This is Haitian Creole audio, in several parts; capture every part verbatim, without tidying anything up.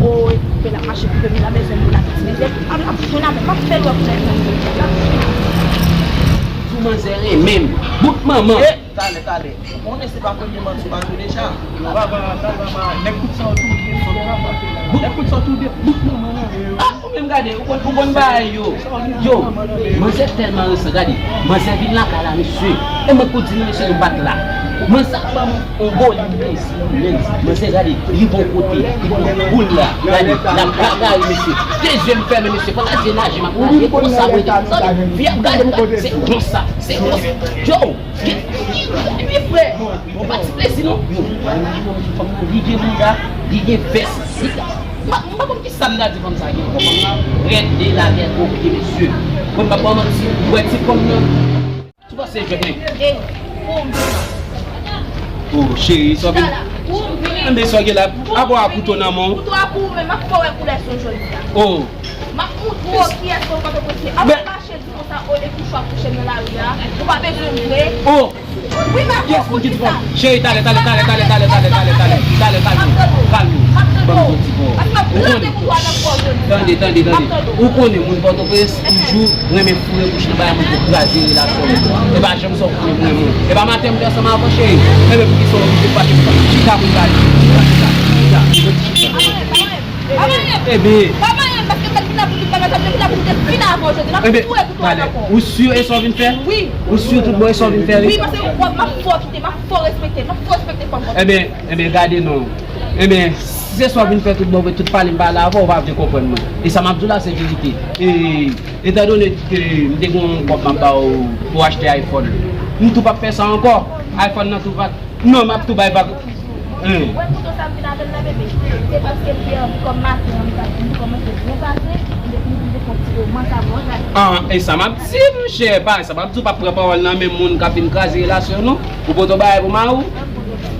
Koupe l ap mache koupe m nan bezwen moun la ki ti bezwen. Ap, ap jwenn avè m, m ap fè l wè kounye a. Di manzè renmen m. Bout manman. Eh, talè, talè. Ou konnen se pa premye manti w pa jwe deja. Papa, papa, nèg kout sa yo tou de. Nèg kout sa yo tou de. Bout manman nan. Ah, ou menm gade, ou konn, ou konn bagay yo. Yo, manzè tèlman resan, gade. Manzè vin lakay la, mesye. E mwen pou di nou, mesye, nou bat la. Manzè ban m on boli, mesye. Manzè gade, li bon kote, li bon boul la. Gade, l ap gagay, mesye. De zye m fèmen, mesye. Pandan zye naje, m ap naje. Konsa, mwen te, fi ap gade m, gade. Se konsa, se konsa. Yo, gen, gen, gen, frè. Bon, pa ti plezi, non. Yo, li gen bouda, li gen fès. Li, m pa, m pa konn kisa m ta di fanm sa gen. Fanm nan rèd de la tèt o pye, mesye. Bon, m pa ba w manti, ou wè ti fanm nan. Ou panse jwèt nèg? Ey, pou m vin. Oh, cheri, sa w vin. Chita la, pou m vin. Anben, sa w gen la, apa w a kouto nan men w? Kouto a pou ou menm, m ap fè w wè koulè sa w jodi a. Oh. M ap montre w kiyès ou konn ou ye. Apa w mache di konsa olye kouche w ap kouche m nan lari a. Ou pa bezwen m vre. Oh. Wi, m ap fè w kouche sa. Cheri, talè, talè, talè, talè, talè, talè, talè, talè, talè, kalme w, kalme w. Ban m yon ti bò. Ou konnen. Tande, tande, tande. Ou konnen moun Pòtoprens toujou renmen foure bouch nan bagay moun pou kraze relasyon moun. E pa janm sa w konnen mwen menm. E pa maten m te ansanm avè w, cheri. Enben poukisa w oblije fache konsa? Chita pou n pale. Chita, chita, chita. Enben. Enben, talè. Ou si e sa w vin fè? Wi. Ou si tout bon e sa w vin fè, wi? Wi, paske w ap, m ap fè w kite, m ap fè w respekte, m ap fè w respekte fanm. Enben, enben, gade non. Enben, si se sa w vin fè tout bon vre, tout pale m pale avè w, ou pa vle konprann mwen. E sa m ap di w la, se verite. E, etandone ke m te gen yon kòb m ap ba w pou w achte iPhone, m tou p ap fè sa ankò. iPhone nan tou pa, non, m ap tou bay vag. Ou wè kouto sa m vin avè l la, bebe? Se paske m te anvi kòm maten an, m ta fin kòmanse byen pase, m te fin vin te fè yon ti romans avè w, gade. Ah, e sa m ap di, monchè, pa sa m ap di, w p ap pran pawòl nan men moun k ap vin kraze relasyon nou. Ou poto bagay pou mari w?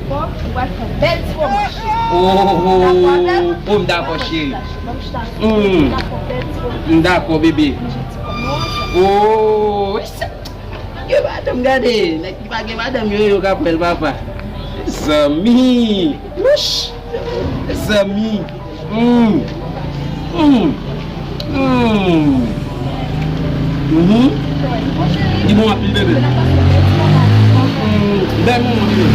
Bon, ou pral fè bèl ti romans, cheri. Oh, oh, oh, m dakò, cheri. M dakò, bebe. Oh, gen madanm, gade. Nèg ki pa gen madanm yo, yo ka pran l, papa. Zanmi. Wouch. Zanmi. Mm. Mm. Mm. Mhm. Li bon anpil, bebe. Mm. Bèl moman, bebe.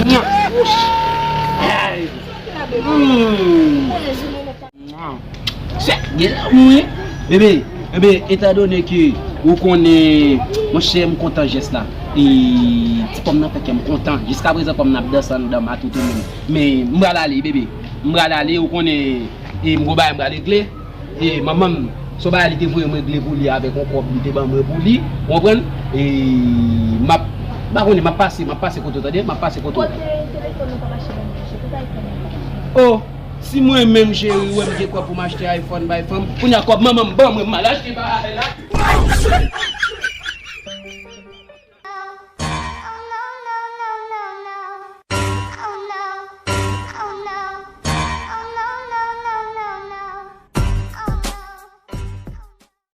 Mwah. Wouch. Ay. Mm. Se gen lanmou, wi. Bebe, bebe, etandone ke ou konnen, monchè, m kontan jès la. E ti fanm nan fè kè m kontan. Jiskaprezan fanm nan ap danse anndan m a tout ou menm. Men m pral ale, bebe. M pral ale, ou konnen, e m gon bagay m pral regle. E manman m, se yon bagay li te voye m regle pou li avèk yon kòb li te ban mwen pou li. Ou konprann? E m ap, m pa konnen, m ap pase, m ap pase kote w, tande? M ap pase kote w. Kote telefòn nan pa mache menm, cheri? Kote iPhone nan pa mache? Oh! Si mwen menm, cheri, ou wè m gen kòb pou m achte iPhone bay fanm, kounye a kòb manman m ban mwen, m al achte bagay la.